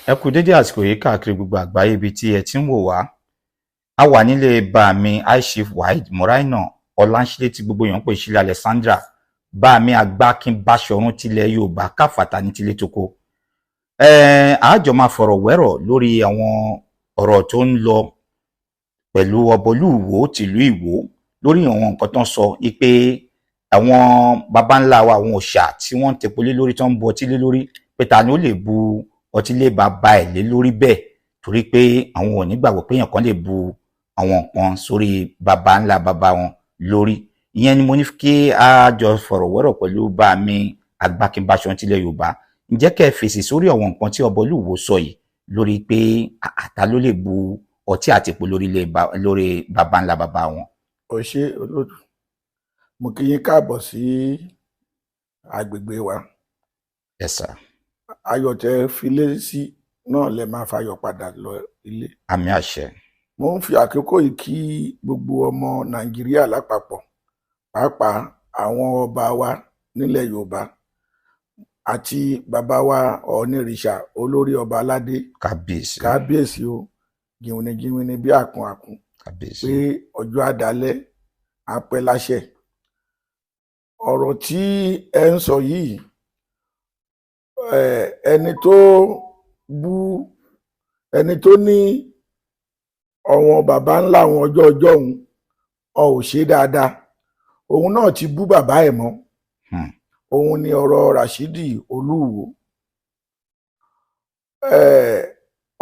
Ẹ kú dédé àsìkò yìí káàkiri gbogbo àgbáyé ibi tí ẹ ti ń wò wá. A wà nílé bàámi High Chief Waheed Muraina Ọláńṣílẹ̀ tí gbogbo èèyàn ń pè Sílẹ̀ Alexandra, bàámi Agbákin Báṣọ̀run tilẹ̀ Yorùbá káfàtà ní tilé toko. Àjọ máa fọ̀rọ̀ wẹ́rọ̀ lórí àwọn ọ̀rọ̀ tó ń lọ pẹ̀lú Ọbọlúwo tìlú Ìwó lórí àwọn nǹkan tó ń sọ pé àwọn baba ńlá wa, àwọn òòṣà tí wọ́n ń tepo lé lórí, tó ń bu ọtí lé lórí, pé ta ni ó lè bu ọtí lé bàbá ẹ̀ lé lórí bẹ́ẹ̀, torí pé àwọn ò ní gbàgbọ́ pé èèyàn kan lè bu àwọn nǹkan sórí baba ńlá baba wọn lórí. Ìyẹn ni mo ní kí a jọ fọ̀rọ̀ wẹ́rọ̀ pẹ̀lú bàámi Agbákin Báṣọ̀run tilẹ̀ Yorùbá. Ǹjẹ́ kẹ́ ẹ fèsì sórí àwọn nǹkan tí Ọbọlúwo sọ yìí lórí pé àtà ló lè bu ọtí àti epo lórí baba ńlá baba wọn? Ó ṣé olóòtú, mo kí yín káàbọ̀ sí agbègbè wa. Yes sir. Ayọ̀ tẹ́ filé sí náà lẹ máa fayọ̀ padà lọ ilé. Àmín àṣẹ. Mo ń fi àkókò yìí kí gbogbo ọmọ Nàìjíríà lápapọ̀, pàápàá àwọn ọba wa nílẹ̀ Yorùbá àti bàbá wa Ọ̀ọ̀nìrìṣà olórí ọba aládé. Kábíyèsí. Kábíyèsí o, jìnwìnìjìnwìnì bí àkùn àkùn. Kábíyèsí. Pé ọjọ́ àdálẹ́ apẹ́ láṣẹ. Ọ̀rọ̀ tí ẹ ń sọ yìí, ẹni tó bú ẹni tó ní ọ̀wọ́n bàbá ńlá àwọn ọjọ́ ọjọ́ òun ọ ò ṣe dáadáa, òun náà ti bú bàbá ẹ̀ mọ́. Òun ni ọ̀rọ̀ Rashidi Olúwo.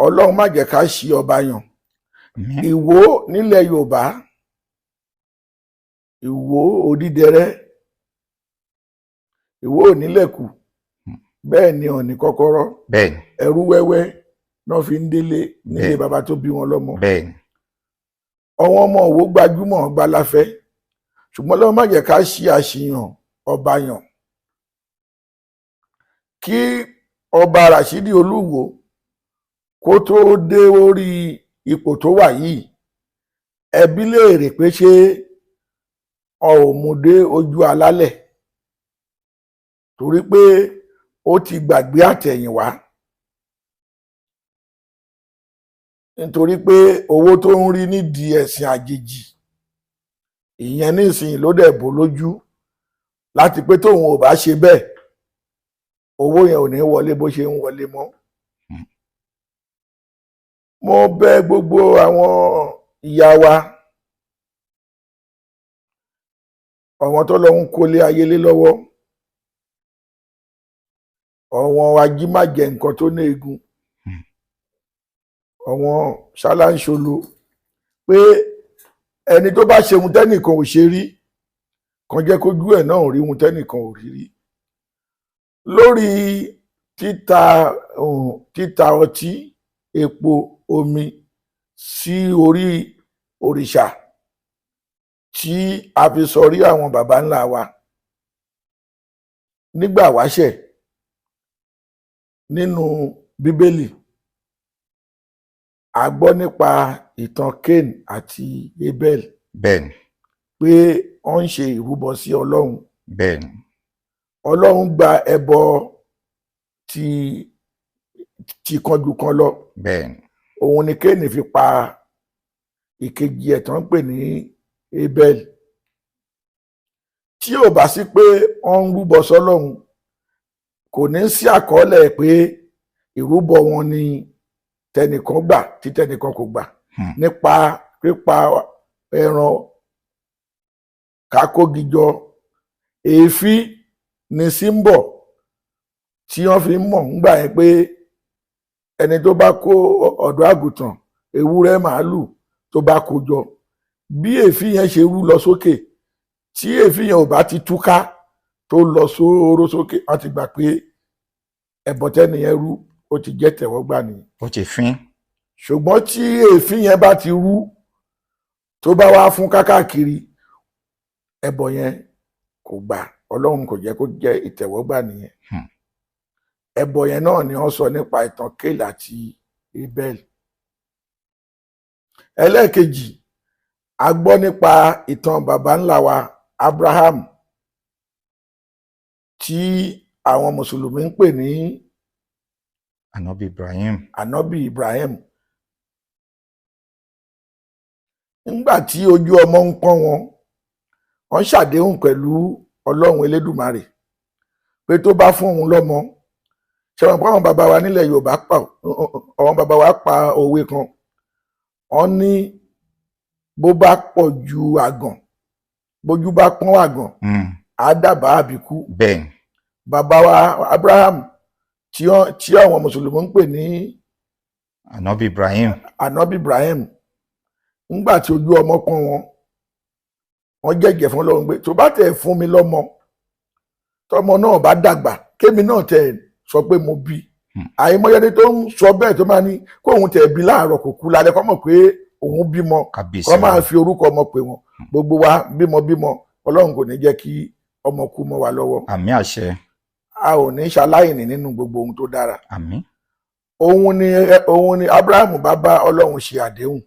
Ọlọ́run má jẹ́ ká ṣì ọba yàn. Ìwó nílẹ̀ Yorùbá, Ìwó Odídẹrẹ́, Ìwó onílẹ̀kù, bẹ́ẹ̀ ni ọ̀nì kọ́kọ́rọ́, ẹrú wẹ́wẹ́ náà fi ń délé nílé bàbá tó bí wọn lọ́mọ. Àwọn ọmọ Òwò gbajúmọ̀ gbalafẹ́, ṣùgbọ́n lọ́wọ́ má jẹ́ ká ṣì àṣìyàn ọba yàn. Kí ọba Rashidi Olúwo kó tó dé orí ipò tó wà yìí, ẹbí léèrè pé ṣé ọ ò mú dé ojú alálẹ̀, torí pé ó ti gbàgbé àtẹ̀yìnwá, nítorí pé owó tó ń rí nídìí ẹ̀sìn àjèjì ìyẹn nísìnyí ló dẹ̀ bò lójú láti pé tóun ò bá ṣe bẹ́ẹ̀, owó yẹn ò ní wọlé bó ṣe ń wọlé mọ́. Mo bẹ̀ gbogbo àwọn ìyá wa, àwọn tó lọ ń kólé ayé lé lọ́wọ́, àwọn ajímájẹ nǹkan tó ní egun, àwọn ṣáláńṣolo, pé ẹni tó bá ṣe ohun tẹ́nìkan ò ṣe rí kan jẹ́ kójú ẹ̀ náà rí ohun tẹ́nìkan ò rí rí. Lórí títa ọtí, epo, omi sí orí òrìṣà tí a fi sọrí àwọn baba ńlá wa nígbà wáṣẹ̀ nínú Bíbélì, a gbọ́ nípa ìtàn Cain àti Abel. Bẹ́ẹ̀ni. Pé wọ́n ń ṣe ìrúbọ sí Ọlọ́run. Bẹ́ẹ̀ni. Ọlọ́run gba ẹbọ ti kanjú kan lọ. Bẹ́ẹ̀ni. Òun ni Cain fi pa ìkejì ẹ̀ tó ń pè ní Abel. Tí ò bá sí pé wọ́n ń rúbọ sọ́lọ́run, kò ní sí àkọọ́lẹ̀ pé ìrúbọ wọn ni tẹnìkan gbà tí tẹnìkan kò gbà, nípa pípa ẹran kákógijọ. Èéfín ni símbọ̀ tí wọ́n fi ń mọ̀ ńgbà yẹn pé ẹni tó bá kó ọ̀dọ́ àgùntàn, ewúrẹ́, màálù tó bá kó jọ, bí èéfín yẹn ṣe rú lọ sókè, tí èéfín yẹn ò bá ti túká tó lọ sóóró sókè, wọ́n ti gbà pé ẹbọ tẹ́nìyẹn rú ó ti jẹ́ tẹ̀wọ́gbà nìyẹn. Ó ti fín. Ṣùgbọ́n tí èéfín yẹn bá ti rú tó bá wá fún kákàkiri, ẹbọ yẹn kò gbà, Ọlọ́run kò jẹ́ kó jẹ́ ìtẹ̀wọ́gbà nìyẹn. Ẹbọ yẹn náà ni wọ́n sọ nípa ìtàn Cain àti Abel. Ẹlẹ́ẹ̀kejì, a gbọ́ nípa ìtàn baba ńlá wa Abraham tí àwọn mùsùlùmí ń pè ní Ànábì Ibrahim. Ànábì Ibrahim. Nígbà tí ojú ọmọ ń pọ́n wọn, wọ́n ṣàdéhùn pẹ̀lú Ọlọ́run Elédùmarè pé tó bá fún òun lọ́mọ. Ṣé wọn pa àwọn bàbá wa nílẹ̀ Yorùbá, pa àwọn bàbá wa pa òwe kan, wọ́n ní bó bá pọ̀ ju àgàn, bójú bá pọ́n àgàn, á dábàá àbíkú. Bẹ́ẹ̀ ni. Bàbá wa Abraham tí àwọn mùsùlùmí ń pè ní Ànábì Ibrahim. Ànábì Ibrahim, ńgbà tí ojú ọmọ pọ́n wọn, wọ́n jẹ́jẹ́ fún Ọlọ́run pé tó bá tẹ̀ fún mi lọ́mọ, tọmọ náà bá dàgbà, kémi náà tẹ̀ sọ pé mo bí. Àìmọye ẹni tó ń sọ bẹ́ẹ̀ tó máa ní kóun tẹ̀ bí láàárọ̀ kò kú lálẹ́, kó mọ̀ pé òun bímọ, Kábíyèsí kó máa Ọlọ́run. fi orúkọ ọmọ pè wọ́n. Gbogbo wa bímọ bímọ, Ọlọ́run kò ní jẹ́ kí ọmọ kú mọ́ wa lọ́wọ́. Àmín àṣẹ. A ò ní ṣaláìní nínú gbogbo ohun tó dára. Àmín. Òun ni Abraham bá bá Ọlọ́run ṣe àdéhùn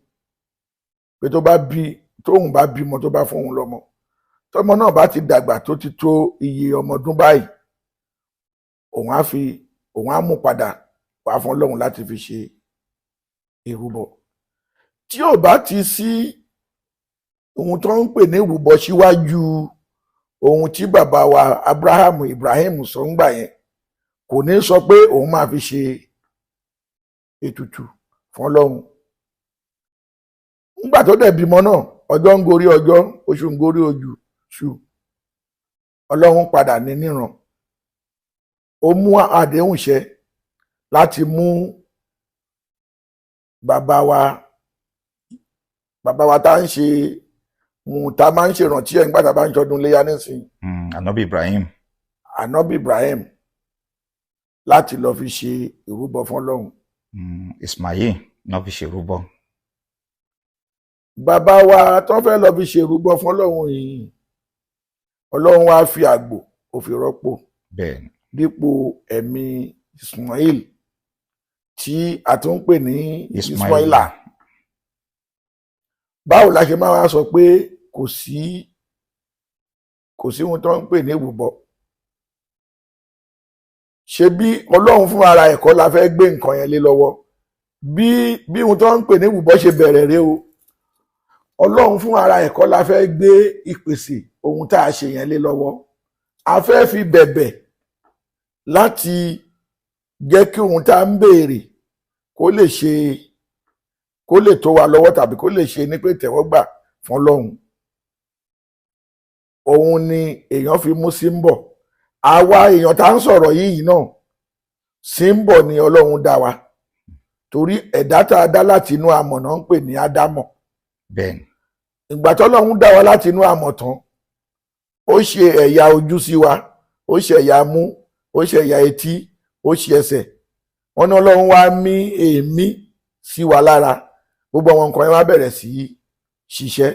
pé tó bá bí, tóun bá bímọ, tó bá fún òun lọ́mọ, tọmọ náà bá ti dàgbà tó ti tó iye ọmọ ọdún báyìí, òun á fi òun á mú padà wá fún Ọlọ́run láti fi ṣe ìrúbọ. Tí ò bá ti sí ohun tó ń pè ní ìrúbọ síwájú ohun tí bàbá wa Abraham Ibrahim sọ ń gbà yẹn, kò ní sọ pé òun máa fi ṣe ètùtù fún Ọlọ́run. Nígbà tó dẹ̀ bímọ náà, ọjọ́ ń gorí ọjọ́, oṣù ń gorí oṣù, Ọlọ́run padà ní níran. Ó mú àdéhùn ṣẹ láti mú bàbá wa tá ń ṣe tá a máa ń ṣèrántí ẹ̀ nígbà tá a bá ń ṣọdún iléyá nísìnyí. Ànábì Ibrahim. Ànábì Ibrahim, láti lọ fi ṣe ìrúbọ fún Ọlọ́run. Ismail náà fi ṣèrúbọ. Bàbá wa tó fẹ́ lọ fi ṣe ìrúbọ fún Ọlọ́run yìí, Ọlọ́run wá fi àgbò ó fi rọ́pò Bẹ́ẹ̀ ni. dípò ẹ̀mí Ismail tí a tún ń pè ní Ismaila. Báwo la ṣe máa wá sọ pé kò sí ohun tó ń pè ní ìrúbọ? Ṣe bí Ọlọ́run fún ara ẹ̀kọ́ la fẹ́ gbé nǹkan yẹn lé lọ́wọ́? Bí ohun tó ń pè ní ìrúbọ ṣe bẹ̀rẹ̀ rèé o. Ọlọ́run fún ara ẹ̀kọ́ la fẹ́ gbé ìpèsè ohun tá a ṣe yẹn lé lọ́wọ́. A fẹ́ fi bẹ̀bẹ̀ láti jẹ́ kí ohun tá a ń béèrè kó lè ṣe, kó lè tó wa lọ́wọ́, tàbí kó lè ṣe ní pé tẹ̀wọ́gbà fún Ọlọ́run. Òun ni èèyàn fi mú símbọ̀. Àwa èèyàn tá ń sọ̀rọ̀ yìí náà, símbọ̀ ni Ọlọ́run dá wa, torí ẹ̀dá tá a dá láti inú amọ̀ náà ń pè ní Ádámọ̀. Bẹ́ẹ̀ ni. Ìgbà tọ́lọ́run dá wa láti inú amọ̀ tán, ó ṣe ẹ̀yà ojú sí wa, ó ṣe ẹ̀yà mú, ó ṣe ẹ̀yà etí, ó ṣe ẹsẹ̀. Wọ́n ní Ọlọ́run wá mí èémí sí wa lára, gbogbo àwọn nǹkan yẹn wá bẹ̀rẹ̀ sí í ṣiṣẹ́.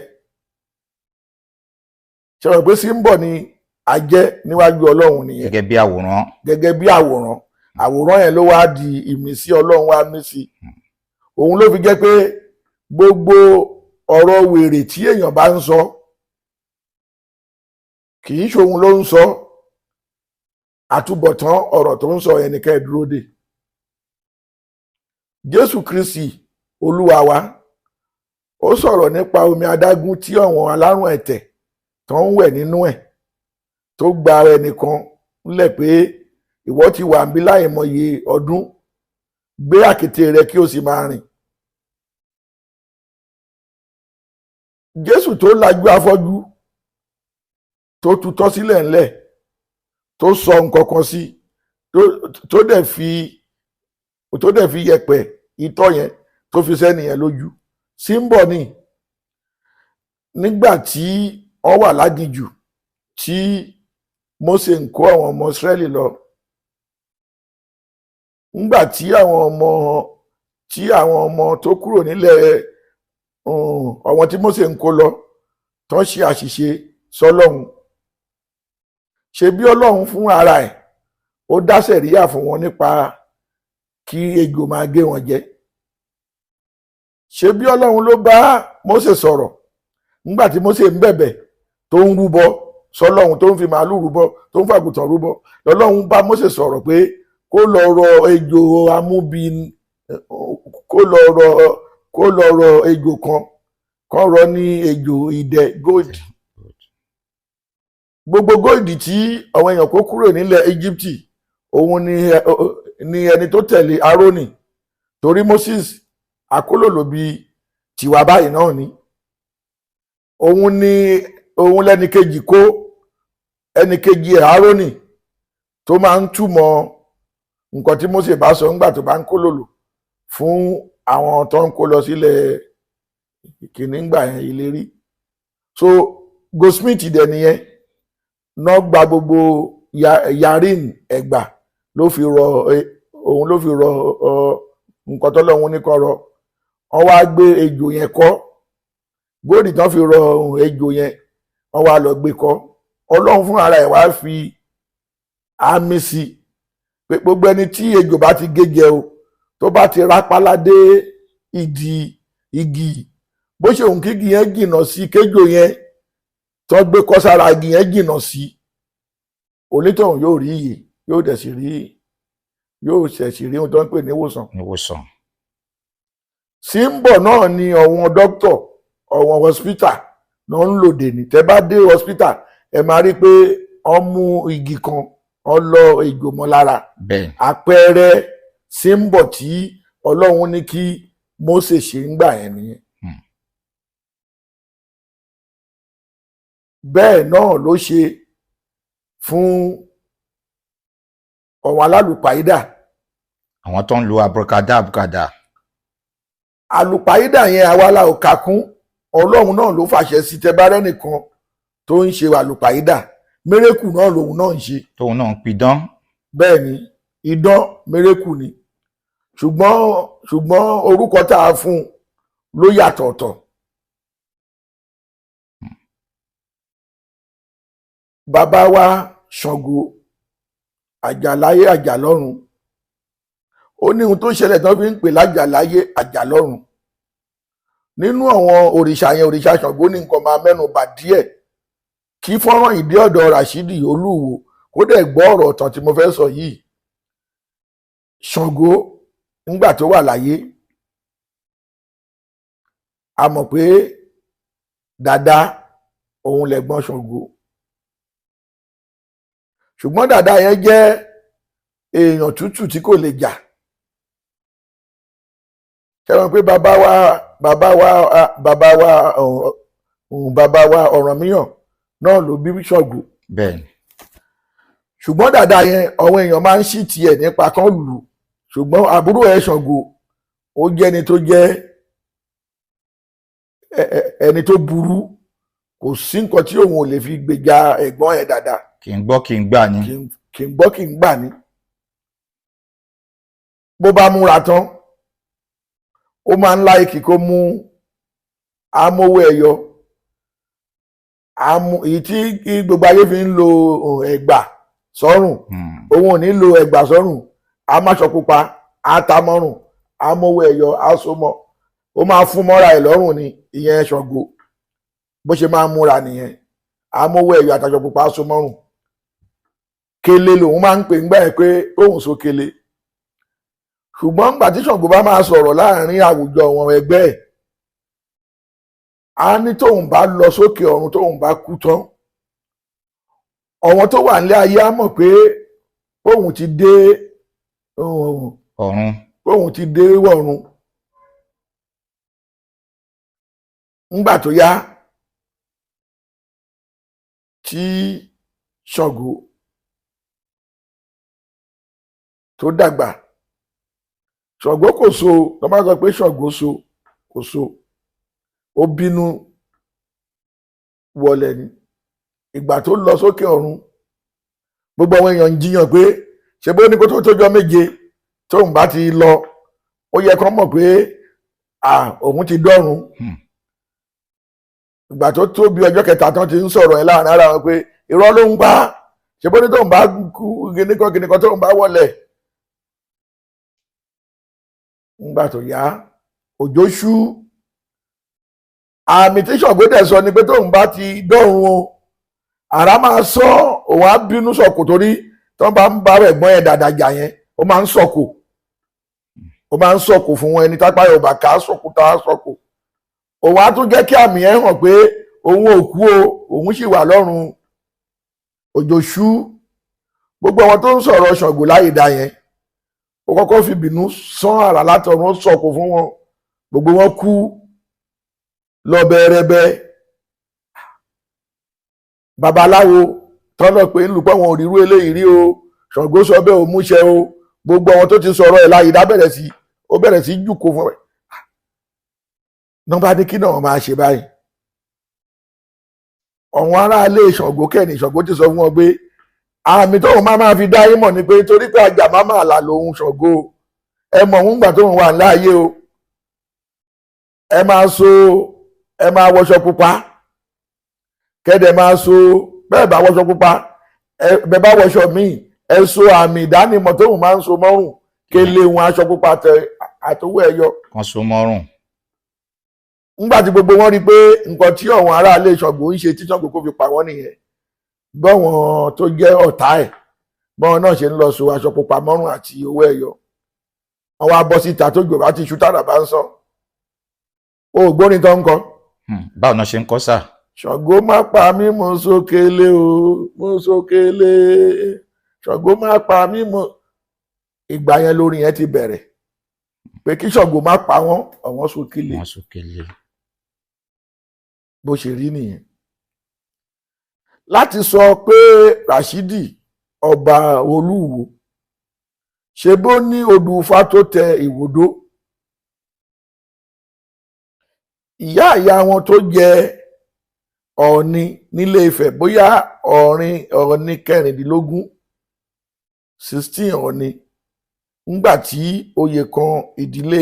Ṣe rò pé símbọ̀ ni a jẹ́ níwájú Ọlọ́run nìyẹn? Gẹ́gẹ́ bí àwòrán. Gẹ́gẹ́ bí àwòrán. Àwòrán yẹn ló wá di ìmísí, Ọlọ́run wá mí sí. Òun ló fi jẹ́ pé gbogbo ọ̀rọ̀ wèrè tí èèyàn bá ń sọ, kì í ṣòun ló ń sọ. Àtúbọ̀tán ọ̀rọ̀ tó ń sọ yẹn nìkan ẹ̀ dúró dè. Jésù Kristi Olúwa wa, ó sọ̀rọ̀ nípa omi adágún tí àwọn alárùn ẹ̀tẹ̀ tó ń wẹ̀ nínú ẹ̀, tó gba ẹnìkan ńlẹ̀ pé ìwọ ti wà níbí láìmọye ọdún, gbé àkéte rẹ kí o sì máa rìn. Jésù tó lajú afọ́jú, tó tutọ́ sílẹ̀ ńlẹ̀, tó sọ nǹkan kan sí, tó dẹ̀ fi yẹ̀pẹ̀ itọ́ yẹn tó fi sẹ́niyẹn lójú, símbọ̀ ni. Nígbà tí wọ́n wà láginjù tí Mósè ń kó àwọn ọmọ Ísírẹ́lì lọ, nígbà tí àwọn ọmọ tó kúrò nílẹ̀ àwọn tí Mósè ń kó lọ tán ṣe àṣìṣe sọ́lọ́run, ṣe bí Ọlọ́run fún ara ẹ̀ ó dá sẹ̀ríyà fún wọn nípa kí ejò máa gé wọn jẹ. Ṣe bí Ọlọ́run ló bá Mósè sọ̀rọ̀ nígbà tí Mósè ń bẹ̀bẹ̀, tó ń rúbọ sọ́lọ́run, tó ń fi màálù rúbọ, tó ń fàgùtàn rúbọ, lọ́lọ́run bá Mósè sọ̀rọ̀ pé kó lọ rọ ejò amúbi, kó lọ rọ ejò kan kan rọ ní ejò idẹ gold. Gbogbo gold tí àwọn èèyàn kó kúrò nílẹ̀ Íjíbítì, òun ni ẹni tó tẹ̀lé Árónì, torí Moses akólòlò bíi tiwa báyìí náà ni. Òun ni òun lẹ́ni kejì kó ẹni kejì ẹ̀ Árónì tó máa ń túmọ̀ nǹkan tí Mósè bá sọ ńgbà tó bá ń kólòlò fún àwọn tó ń kó lọ sílẹ̀ kìnìún gbà yẹn ìlérí. So goldsmith dẹ̀ nìyẹn náà gba gbogbo yarin ẹ̀gbà ló fi rọ, òun ló fi rọ nǹkan tọ́lọ́run ní kọ́ rọ. Wọ́n wá gbé ejò yẹn kọ́, góòdì tán fi rọ ejò yẹn, wọ́n wá lọ gbé kọ́. Ọlọ́run fún ara ẹ̀ wá fi àmì sí pé gbogbo ẹni tí ejò bá ti gé jẹ o, tó bá ti rápálá dé ìdí igi, bó ṣe òun kígi yẹn jìnnà sí kéjò yẹn tó gbé kọ́ sára igi yẹn jìnnà sí, onítọ̀hún yóò rí iyè, yóò dẹ̀ sì rí, yóò ṣẹ̀ sì rí ohun tó ń pè ní ìwòsàn. Ìwòsàn. Símbọ̀ náà ni ọ̀wọ́n dókítọ̀, ọ̀wọ́n hospital náà ń lò dè ní. Tẹ́ bá dé hospital, ẹ máa rí pé wọ́n mú igi kan, wọ́n lọ ejò mọ́ lára. Bẹ́ẹ̀. Àpẹẹrẹ símbọ̀ tí Ọlọ́run ní kí Mósè ṣe ń gbà yẹn nìyẹn. Bẹ́ẹ̀ náà ló ṣe fún ọ̀wọ́n alálùpàídà. Àwọn tó ń lo abracadabra. Àlùpàídà yẹn àwa la ò kà kún, Ọlọ́run náà ló fàṣẹ sí. Tẹ bá rẹ́nìkan tó ń ṣe àlùpàídà, mérékù náà lòun náà ń ṣe. Tóun náà ń pidán. Bẹ́ẹ̀ ni, idán mérékù ni, ṣùgbọ́n orúkọ tá a fún un ló yàtọ̀ ọ̀tọ̀. Bàbá wa Ṣàngó àjàláyé àjàlọ́run, ó ní ohun tó ṣẹlẹ̀ tán fi ń pè lájàláyé àjàlọ́run. Nínú àwọn òrìṣà yẹn, òrìṣà Ṣàngó ní nǹkan máa mẹ́nu bà díẹ̀ kí fọ́nrán ìdí ọ̀dọ̀ Ràṣídì Olúwo kó dẹ̀ gbọ́ ọ̀rọ̀ ọ̀tàn tí mo fẹ́ sọ yìí. Ṣàngó ńgbà tó wà láyé, a mọ̀ pé Dàda òun lẹ̀gbọ́n Ṣàngó, ṣùgbọ́n Dàda yẹn jẹ́ èèyàn tútù tí kò lè jà. Ṣé wọn pé bàbá wa bàbá wa bàbá wa bàbá wa Ọ̀rànmíyàn náà ló bí Ṣàngó. Bẹ́ẹ̀ ni. Ṣùgbọ́n Dàda yẹn àwọn èèyàn máa ń ṣì tiẹ̀ nípa kan lù, ṣùgbọ́n àbúrò ẹ̀ Ṣàngó ó jẹ́ ẹni tó jẹ́ ẹni tó burú, kò sí nǹkan tí òun ò lè fi gbèjà ẹ̀gbọ́n ẹ̀ Dàda. Kì í gbọ́ kì í gbà ní. Kì í gbọ́ kì í gbà ní. Bó bá múra tán, ó máa ń láìkì kó mú amówó ẹyọ, èyí tí gbogbo ayé fi ń lo ẹ̀gbà sọ́rùn, òun ò ní lo ẹ̀gbà sọ́rùn, amáṣọ pupa, atamọ́rùn, amówó ẹyọ, asomọ́, ó máa fún mọ́ra ẹ̀ lọ́rùn ni. Ìyẹn Ṣàngó bó ṣe máa ń múra nìyẹn, amówó ẹyọ àtàṣọ pupa asomọ́rùn. Kele lòun máa ń pè ńgbà ẹ pé òun so kele. Ṣùgbọ́n ńgbà tí Ṣàngó bá máa sọ̀rọ̀ láàrin àwùjọ wọn ẹgbẹ́ ẹ̀, á ní tóun bá lọ sókè ọ̀run, tóun bá kú tán, ọ̀wọ́n tó wà nílé ayé á mọ̀ pé òun ti dé ọ̀run, òun ti dé ọ̀run. Ńgbà tó yá tí Ṣàngó tó dàgbà, Ṣàngó kò so, tó bá sọ pé Ṣàngó so, kò so, ó bínú wọlé ni. Ìgbà tó lọ sókè ọ̀run, gbogbo àwọn èèyàn ń jiyàn pé ṣe bó ní kó tó tójọ́ méje tóun bá ti lọ, ó yẹ kó mọ̀ pé òun ti dọ́run. Ìgbà tó tó bí ọjọ́ kẹta tán ti ń sọ̀rọ̀ ẹ̀ láàrin ara wọn pé irọ́ ló ń pa, ṣe bó ní tóun bá kú gíníkan gíníkan tóun bá wọlé. Ńgbà tó yá, òjò ṣú. Àmì tí Ṣàngó dẹ̀ sọ ni pé tóun bá ti dọ́run o, àrá máa sọ, òun á bínú sọ̀kò, torí tó bá ń bá ẹ̀gbọ́n ẹ̀ Dàda jà yẹn, Ó máa ń sọ̀kò, ó máa ń sọ̀kò fún wọn. Ẹni tápá yóò bá ká sọ̀kò tá a sọ̀kò, òun á tún jẹ́ kí àmì ẹ̀ hàn pé òun ò kú o, òun sì wà lọ́run. Òjò ṣú, gbogbo àwọn tó ń sọ̀rọ̀ Ṣàngó láyé dá yẹn, ó kọ́kọ́ fi bínú sán àrà látọ̀run, ó sọ̀kò fún wọn, gbogbo wọn kú lọ bẹ́ẹ̀rẹ́bẹ́. Babaláwo tọ́lọ̀ pé ńlùpọ̀ wọn ò rírú eléyìí rí o, Ṣàngó sọ bẹ́ẹ̀ ò múṣẹ o. Gbogbo àwọn tó ti sọ̀rọ̀ ẹ̀ láyé dá bẹ̀rẹ̀ sí, ó bẹ̀rẹ̀ sí jùkò fún ẹ. Nọ́mbà ní kí náà máa ṣe báyìí. Àwọn aráalé Ṣàngó kẹ́ni Ṣàngó ti sọ fún wọn pé àmì tóun máa fi dá yín mọ̀ ni pé torí pé ajá máa máa là lòun Ṣàngó, ẹ mọ̀ òun gbà tóun wà láàyè o, ẹ máa so, ẹ máa wọṣọ pupa, kẹ́dẹ̀ máa so, bẹ́ẹ̀ bá wọṣọ pupa, ẹ bẹ́ẹ̀ bá wọṣọ míì, ẹ so àmì ìdánimọ̀ tóun máa ń so mọ́rùn, kélé wọn aṣọ pupa tẹ àtọwọ́ ẹ̀yọ Kan so mọ́rùn. Ńgbà tí gbogbo wọn rí i pé nǹkan tí àwọn aráalé Ṣàngó ń ṣe tí Ṣàngó kò fi pa wọ́n nìyẹn, bọ́wọn tó jẹ́ ọ̀tá ẹ̀ bọ́wọn náà ṣe ń lọ so aṣọ pupa mọ́rùn àti owó ẹ̀yọ, wọn wá bọ́ síta tó jòbá ti ṣú tàrà bá ń sọ o gbórin tó ń kọ. Báwo náà ṣe ń kọ́ sà? Ṣàngó má pa mí mo sókèlè o, mo sókèlè, Ṣàngó má pa mí mo. Ìgbà yẹn lórí yẹn ti bẹ̀rẹ̀ pé kí Ṣàngó má pa wọ́n, àwọn sókèlè. Wọ́n sókèlè. Bó ṣe rí nìyẹn. Láti sọ pé Rashidi ọba Olúwo ṣe bó ní odù Ifá tó tẹ ìwòdó, ìyá ìyá wọn tó jẹ Ọọ̀ni nílé Ifẹ̀, bóyá ọ̀rin Ọọ̀ni 16, 16 Ọọ̀ni, ńgbà tí oyè kan ìdílé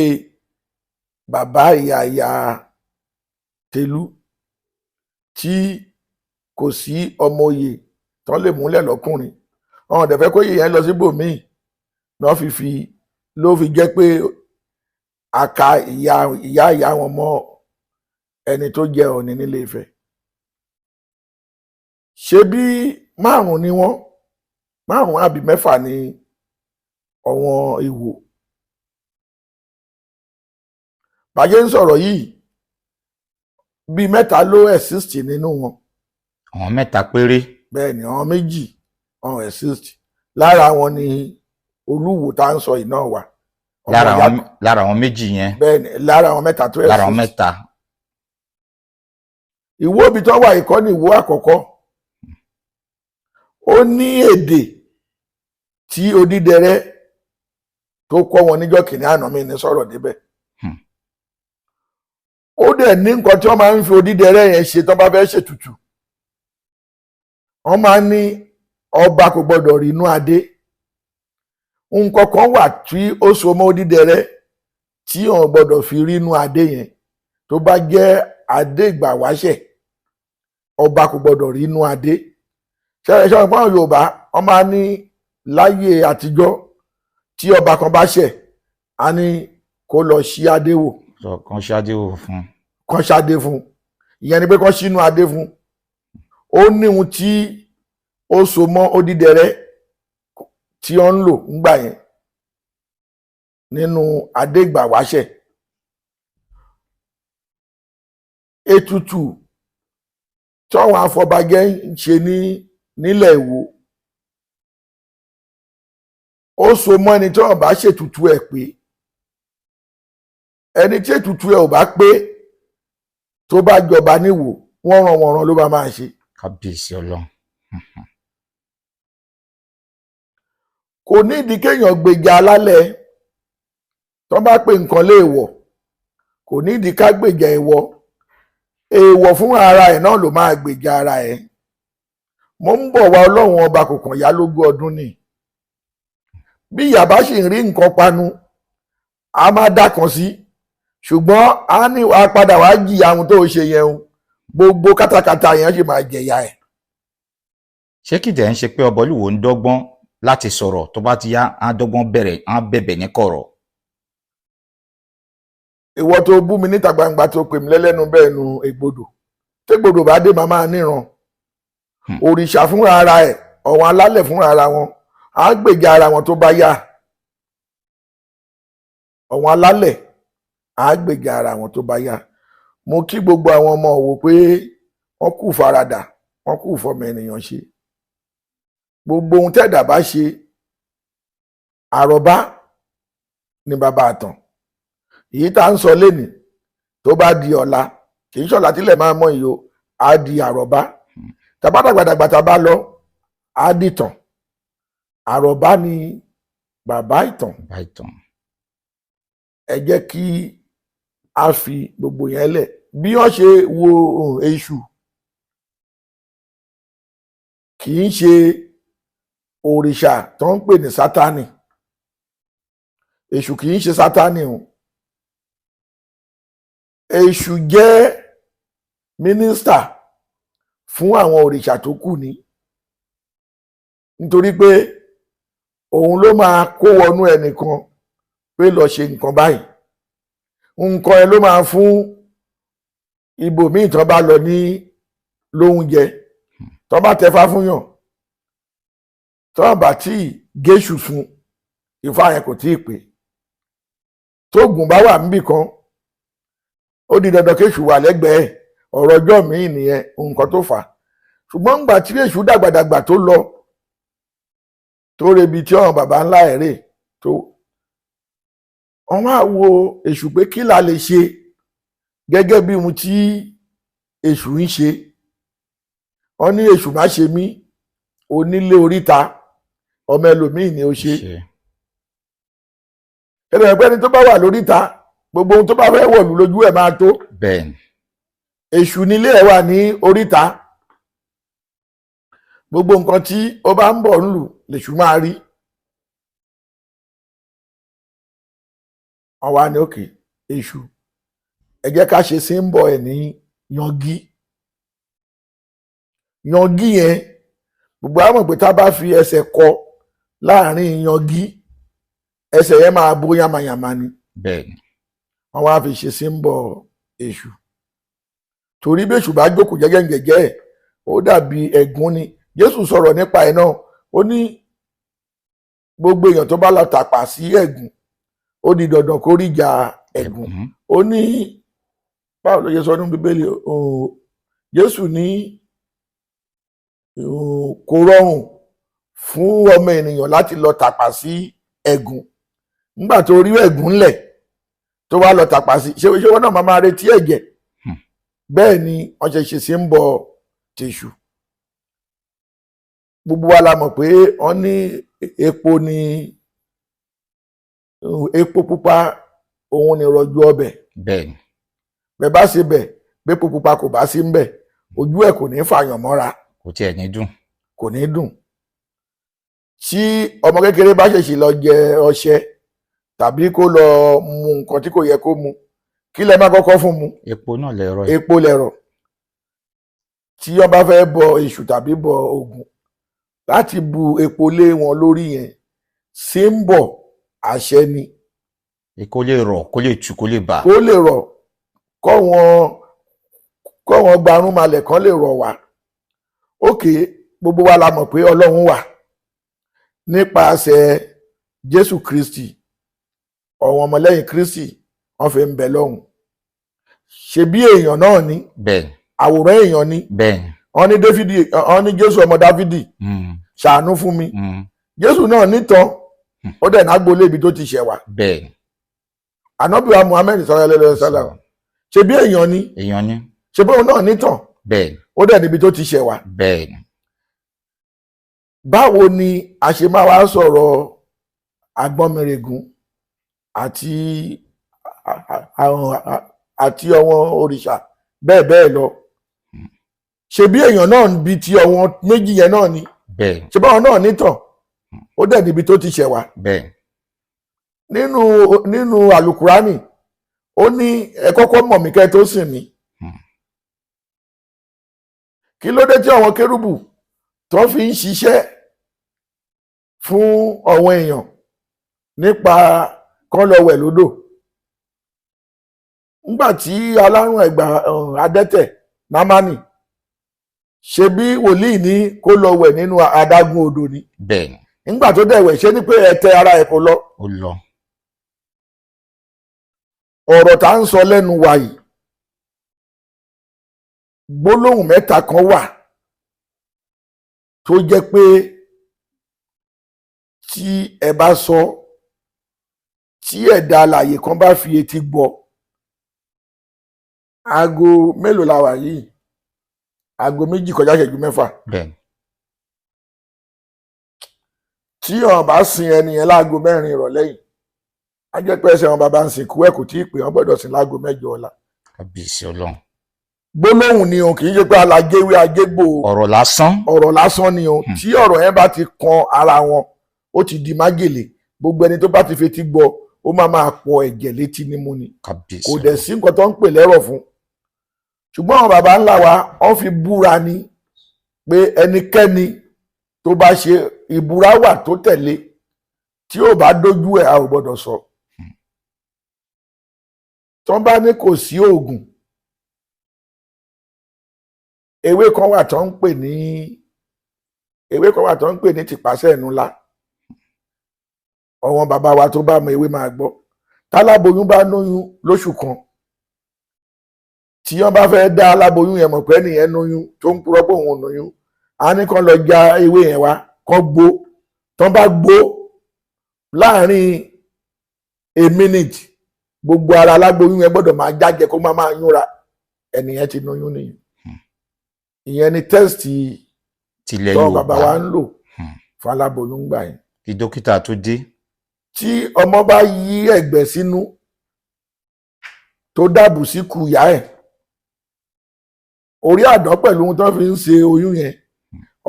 bàbá ìyá ìyá Tẹ̀lú tí kò sí ọmọ oyè tán lè múlẹ̀ lọ́kùnrin, ọ̀hún dẹ̀ fẹ́ kó yè yẹn lọ síbòmíì náà fi ló fi jẹ́ pé àka ìyá ìyá ìyá wọn mọ́ ẹni tó jẹ Ọọ̀ni nílé Ifẹ̀. Ṣé bí 5 ni wọ́n, 5 àbí 6 ni ọ̀wọ́n Ìwó. Bàjẹ́ ń sọ̀rọ̀ yìí, bíi 3 ló exist nínú wọn. Àwọn 3 péré. Bẹ́ẹ̀ ni, àwọn 2 ọ̀hún exist. Lára wọn ni Olúwo tá ń sọ yìí náà wà. Lára àwọn 2 yẹn. Bẹ́ẹ̀ ni, lára àwọn 3 tó exist. Lára àwọn 3. Ìwó ibi tó wà ìkọ́ ni Ìwó àkọ́kọ́. Ó ní èdè tí Odídẹrẹ́ tó kọ́ wọn níjọ́ kìnìún àná mi ní sọ̀rọ̀ débẹ̀. Ó dẹ̀ ní nǹkan tí wọ́n máa ń fi Odídẹrẹ́ yẹn ṣe tán bá fẹ́ ṣètùtù. Wọ́n máa ń ní ọba kò gbọ́dọ̀ rí inú adé. Nǹkan kan wà tí ó so mọ́ Odídẹrẹ́ tí wọ́n gbọ́dọ̀ fi rí inú adé yẹn. Tó bá jẹ́ adé ìgbà wáṣẹ̀, ọba kò gbọ́dọ̀ rí inú adé. Ṣé ṣe wọn Yorùbá wọ́n máa ní láyé àtijọ́ tí ọba kan bá ṣẹ̀, á ní kó lọ ṣí adé wò. Kàn ṣí adé wò fún. Kàn ṣadé fún. Ìyẹn ni pé kàn ṣínú adé fún. Ó ní ohun tí ó so mọ́ Odídẹrẹ́ tí ó ń lò ńgbà yẹn nínú adé ìgbà wáṣẹ̀. Ètùtù táwọn afọbajẹ ń ṣe ní nílẹ̀ Ìwó, ó so mọ́ ẹni tí wọ́n bá ṣètùtù ẹ̀ pé ẹni tí ètùtù ẹ̀ ò bá pé tó bá jọba níwò, wọ́n ràn wọ́n ràn ló bá máa ṣe. Kábíyèsí Ọlọ́run. Kò nídìí kéèyàn gbèjà alálẹ̀ tó bá pè nǹkan léèwọ̀, kò nídìí ká gbèjà èèwọ̀, èèwọ̀ fún ara ẹ̀ náà ló máa gbèjà ara ẹ̀. Mo ń bọ̀ wá Ọlọ́run ọba kò kàn yá lógún ọdún ni. Bí ìyá bá sì ń rí nǹkan panu, a máa dákan sí, ṣùgbọ́n a ní wàá padà wàá jìyà ohun tó ṣe yẹn o, gbogbo kátàkátà yẹn sì máa jẹ̀yà ẹ̀. Ṣé kìdẹ̀ ń ṣe pé ọba Olúwo ń dọ́gbọ́n láti sọ̀rọ̀ tó bá ti yá, á dọ́gbọ́n bẹ̀rẹ̀, á bẹ̀bẹ̀ ní kọ̀rọ̀? Ìwọ tó bú mi níta gbangba tó pè mí lẹ́lẹ́nu bẹ́ẹ̀ nu ègbodò, tégbodò bá dé màá máa níran. Òrìṣà fúnra ara ẹ̀, ọ̀wọ́n alálẹ̀ fúnra ara wọn, á gbèjà ara wọn tó bá yá. Àwọn alálẹ̀ á gbèjà ara àwọn tó bá yá. Mo kí gbogbo àwọn ọmọ Òwò pé wọ́n kú faradà, wọ́n kú fọmọ ènìyàn ṣe. Gbogbo ohun tẹ́ẹ̀dá bá ṣe, àròbá ni bàbá àtàn. Èyí tá à ń sọ lénìí, tó bá di ọ̀la, kì í ṣọ̀la tílẹ̀ máa mọ́ ìyó, á di àròbá. Tàbá dàgbàdàgbà tá a bá lọ, á dìtàn. Àròbá ni bàbá ìtàn. Bàbá ìtàn. Ẹ jẹ́ kí a fi gbogbo yẹn lẹ̀. Bí wọ́n ṣe wo èṣù, kì í ṣe òrìṣà tó ń pè ní Sátánì. Èṣù kì í ṣe Sátánì o. Èṣù jẹ́ mínísítà fún àwọn òrìṣà tó kù ní, nítorí pé òun ló máa kó wọnú ẹnìkan pé lọ ṣe nǹkan báyìí. Nǹkan ẹ ló máa fún ibòmíì tán bá lọ ní lóúnjẹ, tán bá tẹfá fún yàn, tán bá tí géṣù fún ifá yẹn kò tíì pé. Tóògùn bá wà níbì kan, ó di dandan kéṣù wà lẹ́gbẹ̀ẹ́. Ọ̀rọ̀ ọjọ́ míì nìyẹn, nǹkan tó fà á. Ṣùgbọ́n ńgbà tí èṣù dàgbàdàgbà tó lọ, tó rebi tí ọ̀hún bàbá ńlá ẹ̀ rè tó, wọ́n wá wo èṣù pé kí la lè ṣe gẹ́gẹ́ bí ohun tí èṣù ń ṣe. Wọ́n ní èṣù má ṣe mí onílé oríta, ọmọ ẹlòmíì ni ó ṣe. Ẹ̀rọ ẹ̀pẹ́ni tó bá wà lóríta, gbogbo ohun tó bá fẹ́ wọ̀lú lójú ẹ̀ máa tó. Bẹ́ẹ̀ni. Èṣù nílé ẹ̀ wà ní oríta, gbogbo nǹkan tí ó bá ń bọ̀ ńlù lèṣù máa rí. Wọ́n wá ní òkè èṣù, ẹ jẹ́ ká ṣe símbọ̀ ẹ̀ ní yangi. Yangi yẹn, gbogbo àwọn mọ̀ pé tá a bá fi ẹsẹ̀ kọ láàrin yangi, ẹsẹ̀ yẹn máa bó yamayama ni. Bẹ́ẹ̀ni. Wọ́n wá fi ṣe símbọ̀ èṣù, torí bí èṣù bá jókòó jẹ́jẹ́ ẹ̀, ó dàbí ẹ̀gún ni. Jésù sọ̀rọ̀ nípa ẹ̀ náà, ó ní gbogbo èèyàn tó bá lọ tàpá sí ẹ̀gún, ó di dandan kó rí ìjà ẹ̀gún. Ó ní báwo ló ṣe sọ nínú Bíbélì, Jésù ní kò rọrùn fún ọmọ ènìyàn láti lọ tàpá sí ẹ̀gún. Nígbà tó rí ẹ̀gún ńlẹ̀ tó wá lọ tàpá sí, ṣé wọn náà máa retí ẹ̀jẹ̀? Bẹ́ẹ̀ ni wọ́n ṣe ṣe sí ń bọ tèṣù. Gbogbo wa la mọ̀ pé wọ́n ní epo ní epo pupa, òun ni rọ̀jò ọbẹ̀. Bẹ́ẹ̀ni. Bẹ́ẹ̀ bá ṣe bẹ̀, bẹ́ẹ̀ pupa kò bá sí ń bẹ̀, ojú ẹ̀ kò ní fàyàn mọ́ra. Kò tiẹ̀ ní dùn. Kò ní dùn. Tí ọmọ kékeré bá ṣèṣì lọ jẹ ọṣẹ tàbí kó lọ mu nǹkan tí kò yẹ kó mu, kí lẹ máa kọ́kọ́ fún mu? Epo náà lẹ̀rọ. Epo lẹ̀rọ. Tí wọ́n bá fẹ́ bọ èṣù tàbí bọ Ògún, láti bu epo lé wọn lórí yẹn, símbọ̀ àṣẹ ni. Kó lè rọ̀, kó lè tù, kó lè bà. Kó lè rọ̀, kọ́ wọn gbarún malẹ̀ kán lè rọ̀ wá. Ókè, gbogbo wa la mọ̀ pé Ọlọ́run wà nípasẹ̀ Jésù Kristi. Àwọn ọmọlẹ́yìn Kristi wọ́n fi ń bẹ lọ́hùn. Ṣebí èèyàn náà ni. Bẹ́ẹ̀ni. Àwòrán èèyàn ni. Bẹ́ẹ̀ni. Wọ́n ní Dáfídì, wọ́n ní Jésù ọmọ Dáfídì, ṣàánú fún mi. Jésù náà nítàn, ó dẹ̀ nágbólé ibi tó ti ṣẹ̀ wá. Bẹ́ẹ̀ni. Ànábì wa Muhammed sallallahu alaihi wasallam, ṣebí èèyàn ni. Èèyàn ni. Ṣebí òun náà nítàn. Bẹ́ẹ̀ni. Ó dẹ̀ níbi tó ti ṣẹ̀ wá. Bẹ́ẹ̀ni. Báwo ni a ṣe máa wá sọ̀rọ̀ Àgbọnnìrègún àti àwọn òrìṣà bẹ́ẹ̀ bẹ́ẹ̀ lọ? Ṣebí èèyàn náà bí ti àwọn méjì yẹn náà ni. Bẹ́ẹ̀ni. Ṣebí àwọn náà nítàn, ó dẹ̀ níbi tó ti ṣẹ̀ wá. Bẹ́ẹ̀ni. Nínú àlùkùránì, ó ní ẹ kọ́kọ́ mọ̀ mí kẹ́ tó sìn mí. Kí ló dé tí àwọn kérúbù tó fi ń ṣiṣẹ́ fún àwọn èèyàn nípa kán lọ wẹ̀ lódò? Nígbà tí alárùn ẹ̀gbà adẹ́tẹ̀ Námánì, ṣe bí wòlíì ní kó lọ wẹ̀ nínú adágún odò ni. Bẹ́ẹ̀ni. Nígbà tó dẹ̀ wẹ̀, ṣé ní pé ẹ̀tẹ̀ ara ẹ̀ kò lọ? Ó lọ. Ọ̀rọ̀ tá ń sọ lẹ́nu wa yìí, gbólóhùn mẹ́ta kan wà tó jẹ́ pé tí ẹ bá sọ, tí ẹ̀dá alààyè kan bá fi etí gbọ́. Aago mélòó la wà yìí? 2:06. Bẹ́ẹ̀ni. Tí wọn bá sin ẹni yẹn láago 4 ìrọ̀lẹ́ yìí, á jẹ́ pé ẹsẹ̀ wọn bàbá ń sìnkú ẹ̀ kò tí ì pé, wọ́n gbọ́dọ̀ sìn láago 8 ọ̀la. Kábíyèsí Ọlọ́run. Gbólóhùn ni òun, kì í ṣe pé alagéwé agégbò. Ọ̀rọ̀ lásán. Ọ̀rọ̀ lásán ni òun. Tí ọ̀rọ̀ yẹn bá ti kan ara wọn, ó ti di májèlé. Gbogbo ẹni tó bá ti fetí gbọ́, ó máa máa pọ̀ ẹ̀jẹ̀ létí nímú ni. Kábíyèsí. Kò dẹ̀ sí nǹkan tó ń pè lẹ́rọ̀ fún. Ṣùgbọ́n àwọn baba ńlá wa, wọ́n fi búra ni pé ẹnikẹ́ni tó bá ṣe, ìbúra wà tó tẹ̀lé, tí ò bá dójú ẹ̀, a ò gbọ́dọ̀ sọ. Tó bá ní kò sí oògùn, ewé kan wà tó ń pè ní ewé kan wà tó ń pè ní tìpásẹ̀ ẹnu ńlá. Àwọn bàbá wa tó bá mọ ewé máa gbọ́. Táláboyún bá lóyún lóṣù kan, tí wọ́n bá fẹ́ dá aláboyún yẹn mọ̀ pé ẹnìyẹn lóyún, tó ń purọ́ pé òun ò lóyún, á ní kán lọ já ewé yẹn wá, kán gbó. Tán bá gbó láàrin a minute, gbogbo ara aláboyún yẹn gbọ́dọ̀ máa jájẹ, kó má máa yúnra, ẹnìyẹn ti lóyún nìyẹn. Ìyẹn ni tẹ́sítì tilẹ̀ tó bàbá wa Yorùbá ń lò fún aláboyún gbà yẹn. Kí dókítà tó dé. Tí ọmọ bá yí ẹ̀gbẹ́ sínú tó dàbù sí ku ìyá ẹ̀, orí àdán pẹ̀lú ohun tó fi ń ṣe oyún yẹn,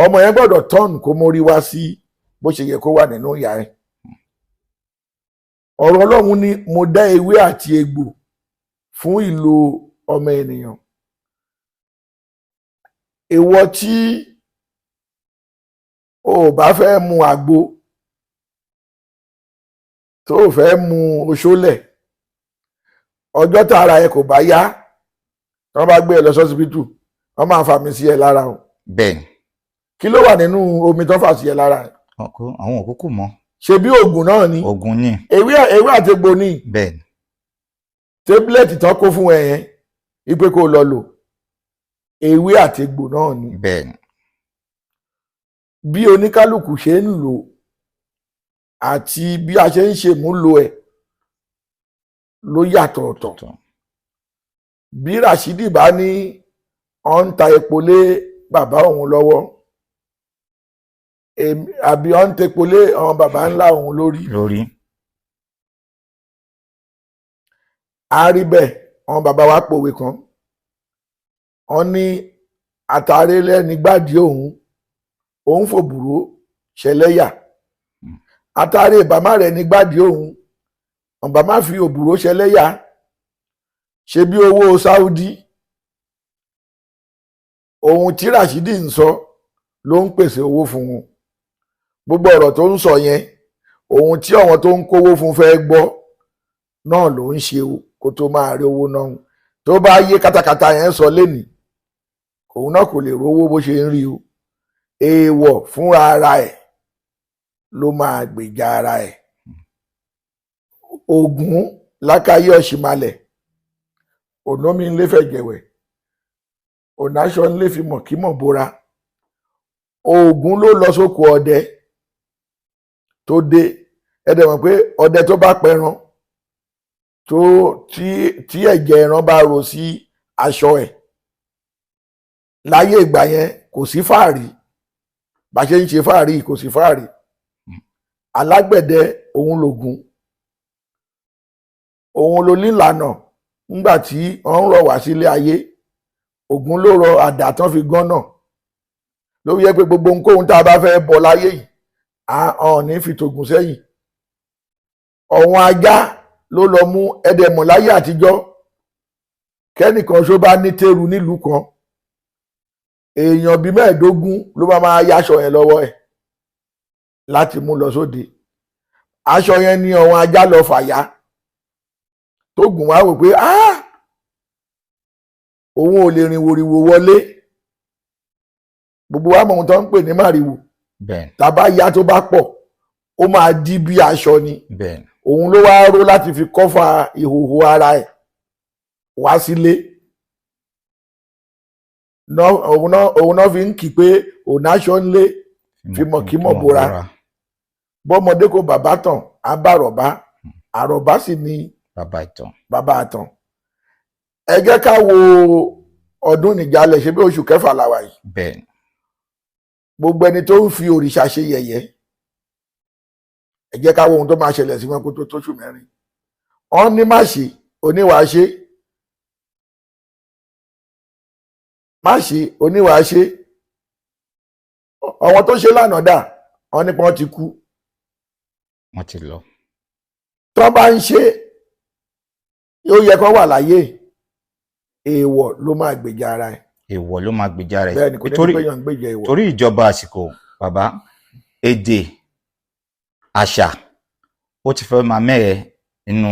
ọmọ yẹn gbọ́dọ̀ tọ́ọ̀nù kó mórí wá sí bó ṣe yẹ kó wà nínú ìyá ẹ̀. Ọ̀rọ̀ Ọlọ́run ni mo dá ewé àti egbò fún ìlò ọmọ ènìyàn. Ìwọ tí o ò bá fẹ́ mu àgbo, tó o fẹ́ mu oṣólẹ̀, ọjọ́ tá ara ẹ kò bá yá, tí wọ́n bá gbé ẹ lọ sọ́sibítù, wọ́n máa fàmì sí ẹ lára o. Bẹ́ẹ̀ni. Kí ló wà nínú omi tó fà sí ẹ lára? Àwọn òkúkú mọ̀. Ṣe bí oògùn náà ni. Oògùn ni. Ewé àti egbò ni. Bẹ́ẹ̀ni. Tébúlẹ̀tì tán kó fún ẹ yẹn, ipe kó lọ lò, ewé àti egbò náà ni. Bẹ́ẹ̀ni. Bí oníkálukú ṣe ń lò àti bí a ṣe ń ṣèmúlò ẹ̀ ló yàtọ̀ ọ̀tọ̀. Bí Rashidi bá ní ó ń ta epo lé bàbá òun lọ́wọ́, àbí ó ń tepo lé àwọn bàbá ńlá òun lórí. A rí bẹ́ẹ̀, àwọn bàbá wa pòwe kan, wọ́n ní àtàrí lẹ́ni gbádìí òun, òun fòbùrò ṣẹlẹ́yà. Àtàrí ìbámá rẹ̀ ní gbádìí òun, ọ̀bàmá fi òbúrò ṣẹlẹ́yà. Ṣe bí owó Saudi, ohun tí Rashidi ń sọ ló ń pèsè owó fún un. Gbogbo ọ̀rọ̀ tó ń sọ yẹn, ohun tí àwọn tó ń kówó fún fẹ́ gbọ́ náà ló ń ṣe kó tó máa rí owó náà. Tó bá yé katakata yẹn sọ lénìí, òun náà kò lè rówó bó ṣe ń rí o. Èèwọ̀ fúnra ara ẹ̀ ló máa gbèjà ara ẹ̀. Ògún lákàyè ọ̀ṣìmalẹ̀, ònàmí ńlẹ́ fẹ̀jẹ̀wẹ̀, ònàṣọ ńlẹ́ fi mọ̀kímọ̀ bora. Ògún ló lọ sóko ọdẹ tó dé. Ẹ dẹ̀ mọ̀ pé ọdẹ tó bá pẹran, tó tí ẹ̀jẹ̀ ẹran bá ro sí aṣọ ẹ̀, láyé ìgbà yẹn kò sí fáàrí. Bá ṣe ń ṣe fáàrí, kò sí fáàrí. Alágbẹ̀dẹ òun lògùn, òun ló nílànà. Ńgbà tí wọ́n ń rọ̀ wá sílé ayé, Ògún ló rọ àdá tán fi gán náà. Ló yẹ pé gbogbo ohunkóhun tá a bá fẹ́ bọ láyé yìí, a hàn ní fi tògùn sẹ́yìn. Ọ̀wọ́n ajá ló lọ mú ẹdẹmọ̀ láyé àtijọ́. Kẹ́nìkan ṣó bá ní tẹ́rù nílùú kan, èèyàn bíi 15 ló bá máa yáṣọ yẹn lọ́wọ́ ẹ̀ láti mú lọ sóde. Aṣọ yẹn ni ọ̀wọ́n ajá lọ fàyà. Tó gùn wá wò pé òun ò lè rìn wòrìwò wọlé. Gbogbo wa mọ̀ ohun tó ń pè ní màrìwò. Tàbá ya tó bá pọ̀, ó máa di bí aṣọ ni. Òun ló wá ró láti fi kọ́fà ìhòhò ara ẹ̀. wá sílé. Òun náà fi ń kí pé òun aṣọ ńlé fìmọ̀kímọ̀ bora. Bọ́mọdé kò bàbá tàn á bá àrọ̀bá, àrọ̀bá sì ni Bàbá ìtàn. Bàbá àtàn. Ẹ jẹ́ ká wo ọdún nìjálẹ̀, ṣe bí oṣù kẹfà la wà yìí. Bẹ́ẹ̀ ni. Gbogbo ẹni tó ń fi òrìṣà ṣe yẹ̀yẹ́, ẹ jẹ́ ká wo ohun tó máa ṣẹlẹ̀ sí wọn kó tó tóṣù mẹ́rin. Wọ́n ní má ṣe oníwàá ṣe, má ṣe oníwàá ṣe. Àwọn tó ṣe lánàá dà, wọ́n ní pé wọ́n ti kú. Wọ́n ti lọ. Tó bá ń ṣe, ó yẹ kó wà láyé. Èèwọ̀ ló máa gbèjà ara ẹ̀. Èèwọ̀ ló máa gbèjà rẹ̀. Bẹ́ẹ̀ ni, kò ní Torí pé yàn ń gbèjà èèwọ̀. Torí ìjọba àsìkò, bàbá, èdè, àṣà, ó ti fẹ́ máa mẹ́rẹ̀ nínú